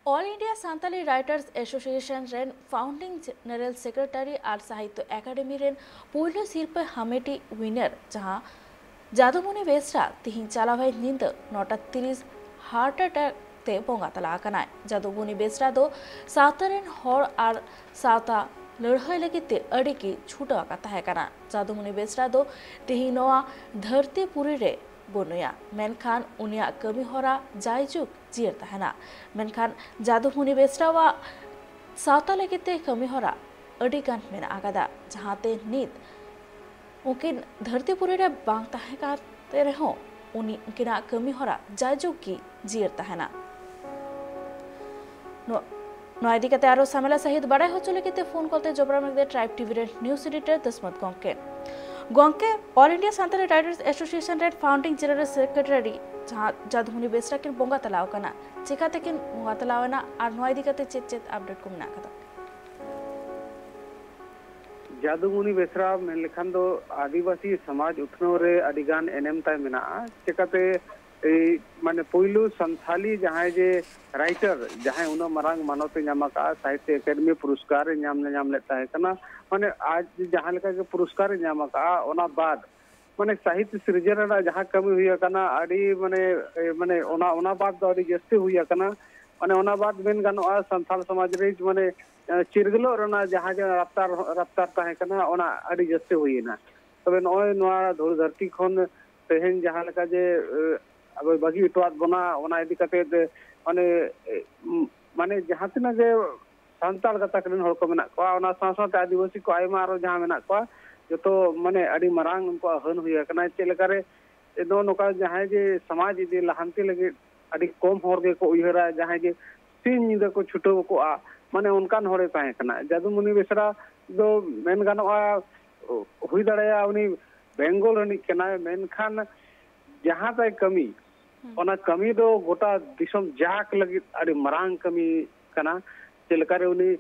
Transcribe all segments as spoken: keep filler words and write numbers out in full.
All India Santali Writers Association ᱨᱮᱱ founding general secretary ᱟᱨ ᱥᱟᱦᱤᱛᱛᱚ academy ᱨᱮᱱ ᱯᱩᱭᱞᱩ ᱥᱤᱨᱯᱟᱹ ᱦᱟᱢᱮᱴᱤᱡ winner ᱡᱟᱦᱟᱸ ᱡᱟᱫᱩᱢᱩᱱᱤ ᱵᱮᱥᱨᱟ ᱛᱤᱦᱤᱧ ᱪᱟᱞᱟᱣᱮᱱ ᱧᱤᱫᱟᱹ ᱱᱚᱴᱟ ᱛᱤᱨᱤᱥ heart attack ᱛᱮ ᱵᱚᱸᱜᱟ ᱛᱟᱞᱟ ᱟᱠᱟᱱᱟᱭ᱾ ᱡᱟᱫᱩᱢᱩᱱᱤ ᱵᱮᱥᱨᱟ ᱫᱚ ᱥᱟᱶᱛᱟ ᱨᱮᱱ ᱦᱚᱲ ᱟᱨ ᱥᱟᱶᱛᱟ ᱞᱟᱹᱲᱦᱟᱹᱭ ᱞᱟᱹᱜᱤᱫ ᱛᱮ ᱟᱹᱰᱤ ᱜᱮ ᱪᱷᱩᱴᱟᱹᱣ ᱟᱠᱟᱫ ᱛᱟᱦᱮᱸ ᱠᱟᱱᱟ᱾ ᱡᱟᱫᱩᱢᱩᱱᱤ ᱵᱮᱥᱨᱟ ᱫᱚ ᱛᱤᱦᱤᱧ ᱱᱚᱣᱟ ᱫᱷᱟᱹᱨᱛᱤ ᱯᱩᱨᱤ ᱨᱮ ᱵᱟᱹᱱᱩᱭᱟ, ᱢᱮᱱᱠᱷᱟᱱ ᱩᱱᱤᱭᱟᱜ ᱠᱟᱹᱢᱤ ᱦᱚᱨᱟ ᱡᱟᱭᱡᱩᱜᱽ ᱡᱤᱭᱟᱹᱲ ᱛᱟᱦᱮᱱᱟ᱾ ᱢᱮᱱᱠᱷᱟᱱ ᱡᱟᱫᱩᱢᱩᱱᱤ ᱵᱮᱥᱨᱟᱣᱟᱜ ᱥᱟᱶᱛᱟ ᱞᱟᱹᱜᱤᱫ ᱛᱮ ᱠᱟᱹᱢᱤ ᱦᱚᱨᱟ ᱟᱹᱰᱤ ᱜᱟᱱ ᱢᱮᱱᱟᱜ ᱟᱠᱟᱫᱟ, ᱡᱟᱦᱟᱸᱛᱮ ᱱᱤᱛ ᱩᱱᱠᱤᱱ ᱫᱷᱟᱹᱨᱛᱤ ᱯᱩᱨᱤ ᱨᱮ ᱵᱟᱝ ᱛᱟᱦᱮᱸ ᱠᱟᱛᱮ ᱨᱮᱦᱚᱸ ᱩᱱᱤ, ᱩᱱᱠᱤᱱᱟᱜ ᱠᱟᱹᱢᱤ ᱦᱚᱨᱟ ᱡᱟᱭᱡᱩᱜᱽ ᱜᱮ ᱡᱤᱭᱟᱹᱲ ᱛᱟᱦᱮᱱᱟ᱾ ᱱᱚᱣᱟ, ᱱᱚᱣᱟ ᱤᱫᱤ ᱠᱟᱛᱮ ᱟᱨᱚ ᱥᱟᱢᱮᱞᱟ ᱥᱟᱹᱦᱤᱡ ᱵᱟᱲᱟᱭ ᱦᱚᱪᱚ ᱞᱟᱹᱜᱤᱫ ᱛᱮ ᱯᱷᱳᱱ ᱠᱚᱞ ᱛᱮ ᱡᱚᱯᱲᱟᱣ ᱢᱮᱱᱟᱜ ᱠᱟᱫᱮᱭᱟ ᱴᱨᱟᱭᱤᱵᱽ ᱴᱤᱵᱷᱤ ᱨᱮᱱ news editor ᱫᱟᱹᱥᱢᱟᱹᱛ ᱜᱚᱢᱠᱮ᱾ ᱜᱚᱢᱠᱮ, All India Santali Writers Association ᱨᱮᱱ founding general secretary ᱡᱟᱦᱟᱸ ᱡᱟᱫᱩᱢᱩᱱᱤ ᱵᱮᱥᱨᱟ ᱠᱤᱱ ᱵᱚᱸᱜᱟ ᱛᱟᱞᱟ ᱟᱠᱟᱱᱟ, ᱪᱤᱠᱟᱹ ᱛᱮᱠᱤᱱ ᱵᱚᱸᱜᱟ ᱛᱟᱞᱟ ᱮᱱᱟ ᱟᱨ ᱱᱚᱣᱟ ᱤᱫᱤ ᱠᱟᱛᱮ ᱪᱮᱫ ᱪᱮᱫ update ᱠᱚ ᱢᱮᱱᱟᱜ ᱟᱠᱟᱫᱟ? ᱡᱟᱫᱩᱢᱩᱱᱤ ᱵᱮᱥᱨᱟ ᱢᱮᱱ ᱞᱮᱠᱷᱟᱱ ᱫᱚ ᱟᱹᱫᱤᱵᱟᱹᱥᱤ ᱥᱚᱢᱟᱡᱽ ᱩᱛᱱᱟᱹᱣ ᱨᱮ ᱟᱹᱰᱤ ᱜᱟᱱ ᱮᱱᱮᱢ ᱛᱟᱭ ᱢᱮᱱᱟᱜᱼᱟ᱾ ᱪᱤᱠᱟᱹᱛᱮ ᱮᱭ ᱢᱟᱱᱮ ᱯᱩᱭᱞᱩ ᱥᱟᱱᱛᱷᱟᱞᱤ ᱡᱟᱦᱟᱸᱭ ᱡᱮ writer, ᱡᱟᱦᱟᱸᱭ ᱩᱱᱟᱹᱜ ᱢᱟᱨᱟᱝ ᱢᱟᱱᱚᱛ ᱮ ᱧᱟᱢ ᱟᱠᱟᱫᱼᱟ, ᱥᱟᱦᱤᱛᱛᱚ ᱮᱠᱟᱰᱮᱢᱤ ᱯᱩᱨᱚᱥᱠᱟᱨ ᱮ ᱧᱟᱢ, ᱧᱟᱢ ᱞᱮᱫ ᱛᱟᱦᱮᱸ ᱠᱟᱱᱟ, ᱢᱟᱱᱮ ᱟᱡ ᱡᱟᱦᱟᱸ ᱞᱮᱠᱟ ᱜᱮ ᱯᱩᱨᱚᱥᱠᱟᱨ ᱮ ᱧᱟᱢ ᱟᱠᱟᱫᱼᱟ, ᱚᱱᱟ ᱵᱟᱫ ᱢᱟᱱᱮ ᱥᱟᱦᱤᱛᱛᱚ ᱥᱤᱨᱡᱚᱱ ᱨᱮᱱᱟᱜ ᱡᱟᱦᱟᱸ ᱠᱟᱹᱢᱤ ᱦᱩᱭ ᱟᱠᱟᱱᱟ, ᱟᱹᱰᱤ ᱢᱟᱱᱮ, ᱮ, ᱢᱟᱱᱮ ᱚᱱᱟ, ᱚᱱᱟ ᱵᱟᱫ ᱫᱚ ᱟᱹᱰᱤ ᱡᱟᱹᱥᱛᱤ ᱦᱩᱭ ᱟᱠᱟᱱᱟ᱾ ᱢᱟᱱᱮ ᱚᱱᱟ ᱵᱟᱫ ᱢᱮᱱ ᱜᱟᱱᱚᱜᱼᱟ, ᱥᱟᱱᱛᱟᱲ ᱥᱚᱢᱟᱡᱽ ᱨᱮ ᱢᱟᱱᱮ, ᱮ, ᱪᱤᱨᱜᱟᱹᱞᱚᱜ ᱨᱮᱱᱟᱜ ᱡᱟᱦᱟᱸ ᱡᱮ ᱨᱟᱯᱛᱟᱨ, ᱨᱟᱯᱛᱟᱨ ᱛᱟᱦᱮᱸ ᱠᱟᱱᱟ, ᱚᱱᱟ ᱟᱹᱰᱤ ᱡᱟᱹᱥᱛᱤ ᱦᱩᱭᱮᱱᱟ᱾ ᱛᱚᱵᱮ ᱱᱚᱜᱼᱚᱭ ᱱᱚᱣᱟ ᱫᱷᱩᱲᱤ ᱫᱷᱟᱹᱨᱛᱤ ᱠᱷᱚᱱ ᱛᱮᱦᱮᱧ ᱡᱟᱦᱟᱸ ᱞᱮᱠᱟ ᱡᱮ, ᱮ, ᱟᱵᱚᱭ ᱵᱟᱹᱜᱤ ᱦᱚᱴᱚᱣᱟᱫ ᱵᱚᱱᱟ, ᱚᱱᱟ ᱤᱫᱤ ᱠᱟᱛᱮ, ᱮ, ᱢᱟᱱᱮ, ᱮ, ᱢᱟᱱᱮ ᱡᱟᱦᱟᱸ ᱛᱤᱱᱟᱹᱜ ᱜᱮ ᱥᱟᱱᱛᱟᱲ ᱜᱟᱛᱟᱠ ᱨᱮᱱ ᱦᱚᱲ ᱠᱚ ᱢᱮᱱᱟᱜ ᱠᱚᱣᱟ, ᱚᱱᱟ ᱥᱟᱶ ᱥᱟᱶᱛᱮ ᱟᱹᱫᱤᱵᱟᱹᱥᱤ ᱠᱚ ᱟᱭᱢᱟ ᱟᱨᱚ ᱡᱟᱦᱟᱸ ᱢᱮᱱᱟᱜ ᱠᱚᱣᱟ, ᱡᱚᱛᱚ ᱢᱟᱱᱮ ᱟᱹᱰᱤ ᱢᱟᱨᱟᱝ ᱩᱱᱠᱩᱣᱟᱜ ᱦᱟᱹᱱ ᱦᱩᱭ ᱟᱠᱟᱱᱟ᱾ ᱪᱮᱫ ᱞᱮᱠᱟᱨᱮ ᱱᱚᱜᱼᱚ ᱱᱚᱝᱠᱟ ᱡᱟᱦᱟᱸᱭ ᱡᱮ ᱥᱚᱢᱟᱡᱽ ᱤᱫᱤ ᱞᱟᱦᱟᱱᱛᱤ ᱞᱟᱹᱜᱤᱫ ᱟᱹᱰᱤ ᱠᱚᱢ ᱦᱚᱲ ᱜᱮᱠᱚ ᱩᱭᱦᱟᱹᱨᱟ, ᱡᱟᱦᱟᱸᱭ ᱡᱮ ᱥᱤᱧ ᱧᱤᱫᱟᱹ ᱠᱚ ᱪᱷᱩᱴᱟᱹᱣ ᱠᱚᱜᱼᱟ, ᱢᱟᱱᱮ ᱚᱱᱠᱟᱱ ᱦᱚᱲᱮ ᱛᱟᱦᱮᱸ ᱠᱟᱱᱟ᱾ ᱡᱟᱫᱩᱢᱩᱱᱤ ᱵᱮᱥᱨᱟ ᱫᱚ ᱢᱮᱱ ᱜᱟᱱᱚᱜᱼᱟ, ᱦᱩᱭ ᱫᱟᱲᱮᱭᱟᱜᱼᱟ ᱩᱱᱤ ᱵᱮᱝᱜᱚᱞ ᱨᱤᱱᱤᱡ ᱠᱟᱱᱟᱭ, ᱢᱮᱱᱠᱷᱟᱱ ᱡᱟᱦᱟᱸ ᱛᱟᱭ ᱠᱟᱹᱢᱤ, ᱦᱩᱸ᱾ ᱚᱱᱟ ᱠᱟᱹᱢᱤ ᱫᱚ ᱜᱚᱴᱟ ᱫᱤᱥᱚᱢ ᱡᱟᱠ ᱞᱟᱹᱜᱤᱫ ᱟᱹᱰᱤ ᱢᱟᱨᱟᱝ ᱠᱟᱹᱢᱤ ᱠᱟᱱᱟ᱾ ᱪᱮᱫ ᱞᱮᱠᱟᱨᱮ ᱩᱱᱤ,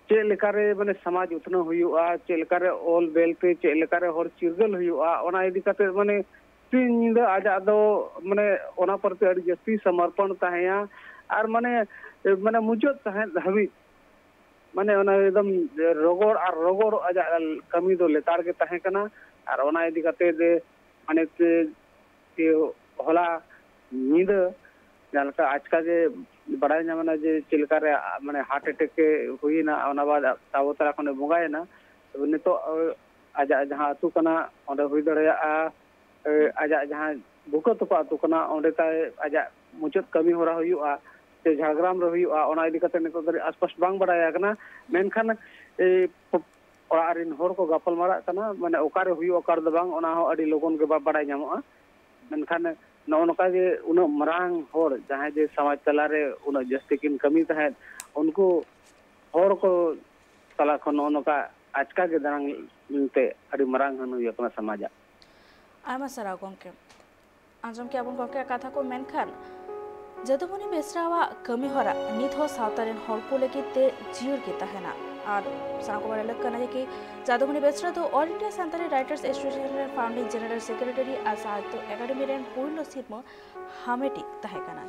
ᱪᱮᱫ ᱞᱮᱠᱟᱨᱮ ᱢᱟᱱᱮ ᱥᱚᱢᱟᱡᱽ ᱩᱛᱱᱟᱹᱣ ᱦᱩᱭᱩᱜᱼᱟ, ᱪᱮᱫ ᱞᱮᱠᱟᱨᱮ ᱚᱞ ᱵᱮᱞ ᱛᱮ ᱪᱮᱫ ᱞᱮᱠᱟᱨᱮ ᱦᱚᱲ ᱪᱤᱨᱜᱟᱹᱞ ᱦᱩᱭᱩᱜᱼᱟ, ᱚᱱᱟ ᱤᱫᱤ ᱠᱟᱛᱮ ᱢᱟᱱᱮ ᱥᱤᱧ ᱧᱤᱫᱟᱹ ᱟᱡᱟᱜ ᱫᱚ ᱢᱟᱱᱮ ᱚᱱᱟ ᱯᱨᱚᱛᱤ ᱟᱹᱰᱤ ᱡᱟᱹᱥᱛᱤ ᱥᱚᱢᱚᱨᱯᱚᱱ ᱛᱟᱦᱮᱸᱭᱟ᱾ ᱟᱨ ᱢᱟᱱᱮ ᱢᱟᱱᱮ ᱢᱩᱪᱟᱹᱫ ᱥᱟᱦᱮᱫ ᱫᱷᱟᱹᱵᱤᱡ ᱢᱟᱱᱮ ᱚᱱᱟ ᱮᱠᱫᱚᱢ ᱨᱚᱜᱚᱲ ᱟᱨ ᱨᱚᱜᱚᱲ ᱟᱡᱟᱜ ᱠᱟᱹᱢᱤ ᱫᱚ ᱞᱮᱛᱟᱲ ᱜᱮ ᱛᱟᱦᱮᱸ ᱠᱟᱱᱟ᱾ ᱟᱨ ᱚᱱᱟ ᱤᱫᱤ ᱠᱟᱛᱮ ᱫᱮ ᱢᱟᱱᱮ ᱛᱮ ᱛᱮ ᱦᱚᱞᱟ ᱧᱤᱫᱟᱹ ᱡᱟᱦᱟᱸ ᱞᱮᱠᱟ ᱟᱪᱠᱟ ᱜᱮ ᱵᱟᱲᱟᱭ ᱧᱟᱢ ᱮᱱᱟ ᱡᱮ ᱪᱮᱫ ᱞᱮᱠᱟᱨᱮ ᱢᱟᱱᱮ ᱦᱟᱨᱴ ᱮᱴᱮᱠ ᱮ ᱦᱩᱭᱮᱱᱟ, ᱚᱱᱟ ᱵᱟᱫ ᱛᱟᱵᱚᱛᱟᱨᱟ ᱠᱷᱚᱱᱮ ᱵᱚᱸᱜᱟᱭᱮᱱᱟ᱾ ᱛᱚᱵᱮ ᱱᱤᱛᱚᱜ ᱟᱡᱟᱜ ᱡᱟᱦᱟᱸ ᱟᱹᱛᱩ ᱠᱟᱱᱟ ᱚᱸᱰᱮ ᱦᱩᱭ ᱫᱟᱲᱮᱭᱟᱜᱼᱟ, ᱟᱡᱟᱜ ᱡᱟᱦᱟᱸ ᱵᱩᱠᱟᱹ ᱛᱚᱯᱟ ᱟᱹᱛᱩ ᱠᱟᱱᱟ ᱚᱸᱰᱮ ᱛᱟᱭ ᱟᱡᱟᱜ ᱢᱩᱪᱟᱹᱫ ᱠᱟᱹᱢᱤ ᱦᱚᱨᱟ ᱦᱩᱭᱩᱜᱼᱟ ᱥᱮ ᱡᱷᱟᱲᱜᱨᱟᱢ ᱨᱮ ᱦᱩᱭᱩᱜᱼᱟ, ᱚᱱᱟ ᱤᱫᱤ ᱠᱟᱛᱮ ᱱᱤᱛᱚᱜ ᱫᱷᱟᱹᱨᱤᱡ ᱟᱥᱯᱟᱥ ᱵᱟᱝ ᱵᱟᱲᱟᱭ ᱟᱠᱟᱱᱟ᱾ ᱢᱮᱱᱠᱷᱟᱱ ᱮ, ᱚᱲᱟᱜ ᱨᱮᱱ ᱦᱚᱲ ᱠᱚ ᱜᱟᱯᱟᱞ ᱢᱟᱨᱟᱜ ᱠᱟᱱᱟ, ᱢᱟᱱᱮ ᱚᱠᱟᱨᱮ ᱦᱩᱭᱩᱜᱼᱟ ᱚᱠᱟ ᱨᱮᱫᱚ ᱵᱟᱝ, ᱚᱱᱟ ᱦᱚᱸ ᱟᱹᱰᱤ ᱞᱚᱜᱚᱱ ᱜᱮ ᱵᱟ-, ᱵᱟᱲᱟᱭ ᱧᱟᱢᱚᱜᱼᱟ᱾ ᱢᱮᱱᱠᱷᱟᱱ ᱱᱚᱜᱼᱚ ᱱᱚᱝᱠᱟ ᱜᱮ ᱩᱱᱟᱹᱜ ᱢᱟᱨᱟᱝ ᱦᱚᱲ ᱡᱟᱦᱟᱸᱭ ᱡᱮ ᱥᱚᱢᱟᱡᱽ ᱛᱟᱞᱟᱨᱮ ᱩᱱᱟᱹᱜ ᱡᱟᱹᱥᱛᱤ ᱠᱤᱱ ᱠᱟᱹᱢᱤ ᱛᱟᱦᱮᱸᱫ, ᱩᱱᱠᱩ ᱦᱚᱲ ᱠᱚ ᱛᱟᱞᱟ ᱠᱷᱚᱱ ᱱᱚᱜᱼᱚ ᱱᱚᱝᱠᱟ ᱟᱪᱠᱟ ᱜᱮ ᱫᱟᱱᱟᱝ ᱛᱮ ᱟᱹᱰᱤ ᱢᱟᱨᱟᱝ ᱦᱟᱹᱱ ᱦᱩᱭ ᱟᱠᱟᱱᱟ ᱥᱚᱢᱟᱡᱟᱜ᱾ ᱟᱭᱢᱟ ᱥᱟᱨᱦᱟᱣ ᱜᱚᱢᱠᱮ᱾ ᱟᱸᱡᱚᱢ ᱠᱮᱜᱼᱟ ᱵᱚᱱ ᱜᱚᱢᱠᱮᱭᱟᱜ ᱠᱟᱛᱷᱟ ᱠᱚ, ᱢᱮᱱᱠᱷᱟᱱ ᱡᱟᱫᱩᱢᱚᱱᱤ ᱵᱮᱥᱨᱟᱣᱟᱜ ᱠᱟᱹᱢᱤ ᱦᱚᱨᱟ ᱱᱤᱛ ᱦᱚᱸ ᱥᱟᱶᱛᱟ ᱨᱮᱱ ᱦᱚᱲ ᱠᱚ ᱞᱟᱹᱜᱤᱫ ᱛᱮ ᱡᱤᱭᱟᱹᱲ ᱜᱮ ᱛᱟᱦᱮᱱᱟ᱾ ᱟᱨ ᱥᱟᱱᱟᱢ ᱠᱚ ᱵᱟᱲᱟᱭ ᱞᱟᱹᱠ ᱠᱟᱱᱟ ᱡᱮ ᱠᱤ ᱡᱟᱫᱩᱢᱚᱱᱤ ᱵᱮᱥᱨᱟ ᱫᱚ All India Santali Writers Association ᱨᱮᱱ founding general secretary ᱟᱨ ᱥᱟᱦᱤᱛᱭᱚ ᱮᱠᱟᱰᱮᱢᱤ ᱨᱮᱱ ᱯᱩᱭᱞᱩ ᱥᱤᱨᱢᱟᱹ ᱦᱟᱢᱮᱴᱤᱡ ᱛᱟᱦᱮᱸ ᱠᱟᱱᱟ᱾